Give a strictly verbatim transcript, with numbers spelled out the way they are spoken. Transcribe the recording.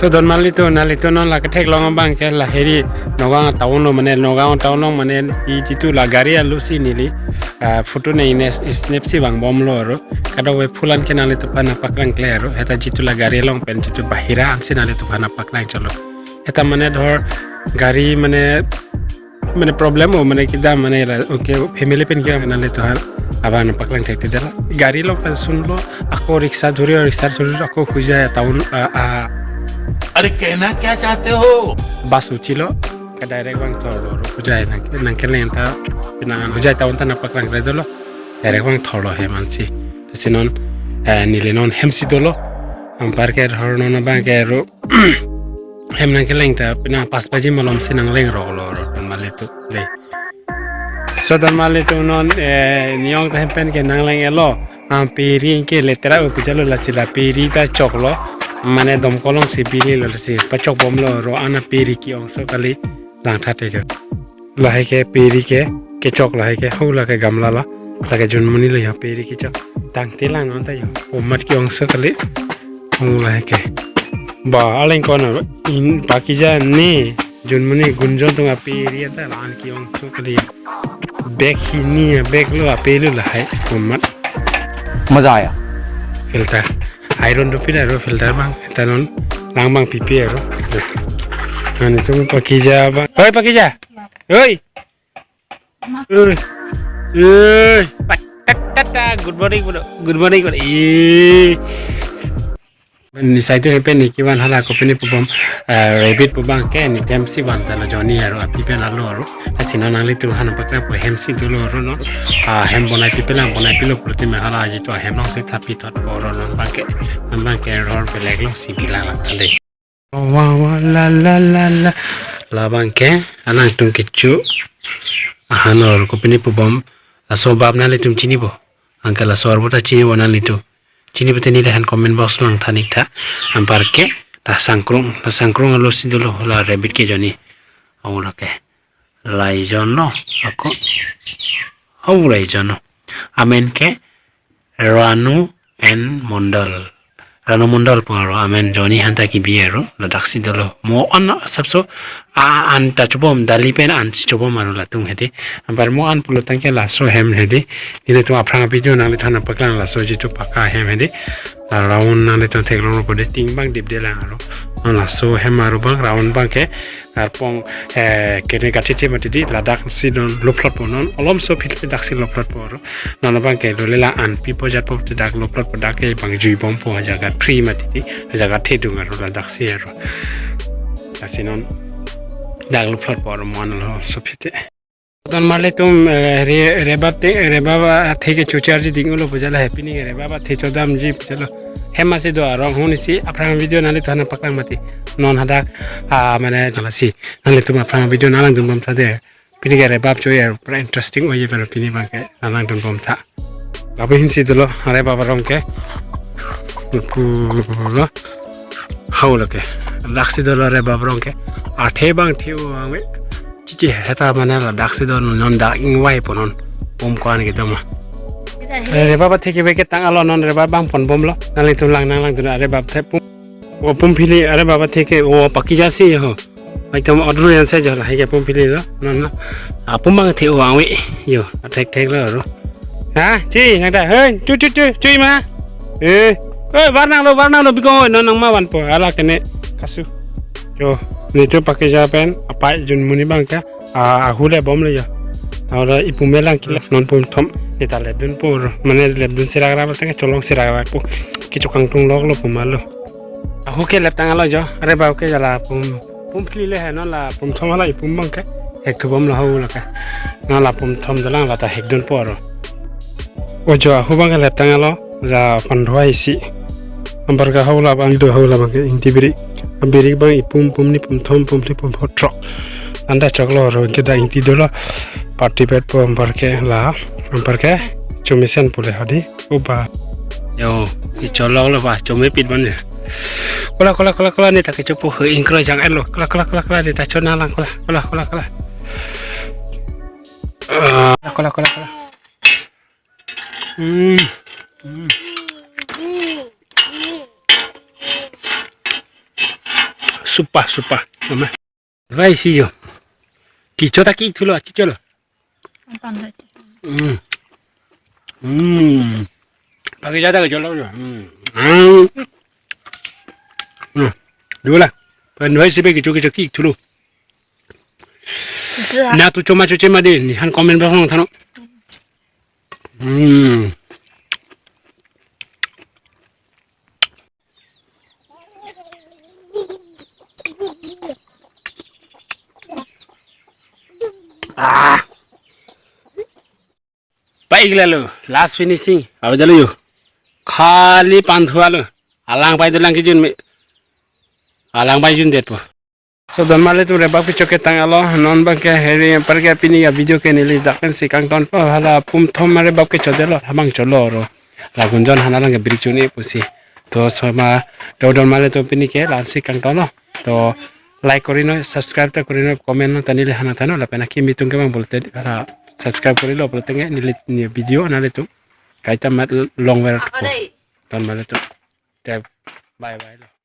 Donmali tu, nelitum non la ketheklong abang ke lahei ri Nagaon town lo mane, Nagaon town lo mane, e jitu la gari alusi neli, ah, photo ne ines snap si vangbomlo aro. Kadokave phulan ke nanglitumphan nangpaklangkle aro. Heta jitu la gari along pen jitu bahira ansi nanglitumphan nangpaklang cholo. Heta mane dhor gari mane mane problem o mane kida mane la, okay, family pen kida nanglitumphan abang nangpaklang thekthedet. Gari along pen sunlo, ako rickshaw dhuri, rickshaw dhuri ako Hojai town, ah, ah, अरे कहना क्या चाहते हो? Bus uchilo, ke direct vangthorlo, Hojai nang, nangkeleng ta, nang Hojai town ta nangpaklangkle dolo, direct vangthorlo hem ansi. Lasi non, eh, neli non hemsi dolo, anparke dhor non abang ke ro, hem nangkeleng ta, pini pas baji malom si nanglengroklo ro, Donmali tu, dei. So Donmali tu non, eh, ne-ong ta hem pen ke nangleng-etlo. Ah, pe ri ke letra o pujalo lasi la pe ri ta choklo. Mane domkol alongsi pe rilo lasi pachokbomlo ro, ana pe ri ke-ongso kali langtha te jo. Lahei ke pe ri ke, kechok lahei ke, ho lake gamla la, lake junmuni lo ya pe ri kechok. Tangte lang non ta jo. Omat ke-ongso kali. Ho lahei ke. Ba, aleng kono, in pakija ne, junmuni Gunjon atum ape ri ta la-an ke-ongso kali. Bag hini, bag lo ape lo lahei. Omat. मजा आया। Filter. Iron dopik aro filter abang. Heta non lang abang pipi aro. Nelitum pakija abang. Hoi pakija. Hoi. Hoi. Hoi. Pa-, ta, ta, ta. Good morning, bro. Good morning, bro. Ih. Ne sai tu hem pen ne kevan hala kopine pubom, eh, rabbit pu abang ke ne kemsi van ta lo jonni aro api pen alo aro. Lasi non nanglitumphan nangpaklangpo hemsi dolo aro non. Ah, hem bonai pipelang bonai pilo pulote me hala ajitu ahem alongsi thapithotpo aro non abang ke. Non abang ke ror belek alongsi bilang lang kali. Wa wa la la la la. Labang ke alangtum kecho ahan aro kopine pubom. Laso abang nanglitum chinipo? Anke laso arbo ta chinipo nanglitum? Chini pute neli lahin comment box along than-ik tha. Anparke la sangkrung, la sangkrung alosi dolo la rabbit ke jonni. Ho lake. La ejon lo, ako. Ho la ejon lo. Amen ke Ranu N Mondal. Ranu Mondal pu aro amen, jonni aphan ta kebi aro, ladaksi dolo. Mo an asapso, a, an ta chobom, dali pen ansi chobom aro latum hedi. Anpar mo an pulo tangte laso hem hedi. Nelitum aphrang video nanglitumphan nangpaklang laso jitu paka hem hedi. La round nanglitum theklongpo dei, ting abang dipde lang aro. Non laso hem aro abang round abang ke arpong, eh, kene kathithe mati dei, ladaksi non lophlotpo non, olomso phit ladaksi lophlotpo aro. Non abang ke dole la an pipo jatpo te dak lophlotpo, dak ke bang juibompo, ajaga free mati dei, ajaga thedung aro ladaksi aro. Lasi non dak lophlotpo aro mo an lo so phite. Donmali tum, eh, re-, rebab te, rebab athe ke chocharji ding-olo pujalo he, pini ke rebab athe chodamji pujalo. Hem asi do arong huni si aphrang video nanglitumphan nangpaklang mati. Non hadak, ah, mane jalasi. Nanglitum aphrang video nanglangdunbom tha dei. Pini ke rebab cho ya, pura interesting oi ye pelo pini abang ke nanglangdunbom tha. Lapu ahin si dolo, rebab arong ke. Pulo. Ho lake. Daksi dolo rebab arong ke. Athe abang the-o ave. Chichi heta mane ladaksi do non, non dak ingvaipo non. Pum ko-an kedo ma. Eh, rebab athe ke beke tang alo non rebab abang ponbomlo. Nanglitum lang nanglangdun rebab athe pum. O pum phili rebab athe ke o pakija si ho. Ekdom odru yan se jo lahei ke pum phili lo. Non na. A pum abang the-o ave. Yo, athek thek lo ro. Ha, chi, nang ta. Hei, chu, chu, chu, chu ma. Eh, eh, var nanglo, var nanglo, biko, non nangma vanpo, hala kene kasu. Jo, nelitum pakija pen, apai junmuni abang ke, a, ahu le bomle jo. Aro ipum me lang kila, non pum thom, neta lepdunpo ro, mane lepdun serak ra, batang cholong serak ra po, kecho kangtung lok lo pum alo. Ahu ke leptang alo jo, rebab ke jala pum, pum phli le he non la pum thom hala ipum abang ke, hek thubom lo ho lake. Non la pum thom dolang lata hekdunpo ro. O jo ahu abang ke leptang alo, la pandhoi si. Anpar ke ho labang do ho labang ke ingti birik. Birik abang ipum pum ni pum thom pum phli pum pho throk. Anta choklo ro ke dak ingti dolo. Party pet po anpar ke la, anpar ke chomesen pule hadi. Uba. Yo, icholok lo ba, chomepit ban ya. Kola, kola, kola, kola, neta kechopo he ingkro jang elo. Kola, kola, kola, kola, neta chona lang, kola, kola, kola, kola. Ah, kola, kola, kola. Hmm. Hmm. Supa, supa. Mama. Vai si yo. Kecho ta ki thulo, kecho lo. Anton doi. Hmm. Hmm. Pagi jada kecho lo. Hmm. Hmm. Hmm. Dua la. Pen vai si pe kecho kecho ki thulo. Itu lah. Na tu choma choche ma de, ni han comment box along thannon. Hmm. Ah. Pai gila lo, last finishing. Awa jalo yo. Khali panthu alo. Alang pai dolang kijun me. Alang pai jun det po. So, don male tum rebap kecho ketang alo, non bang ke heri yang pergi pini ya video ke neli dak pen si kangton po, hala pum thom mare bap kecho detlo, habang cholo ro. Lagun jon hana lang ke biri chuni pusi. To so ma, do don male tum pini ke la-an si kangton lo. To like kori non, subscribe ta kori non, comment non, ta neli hana thannon, lapen akimi atum ke bang pulote, hala subscribe kori lo pulote nge neli ni video nanglitum kaita mat long ver po. Don male tum. Te bye bye lo.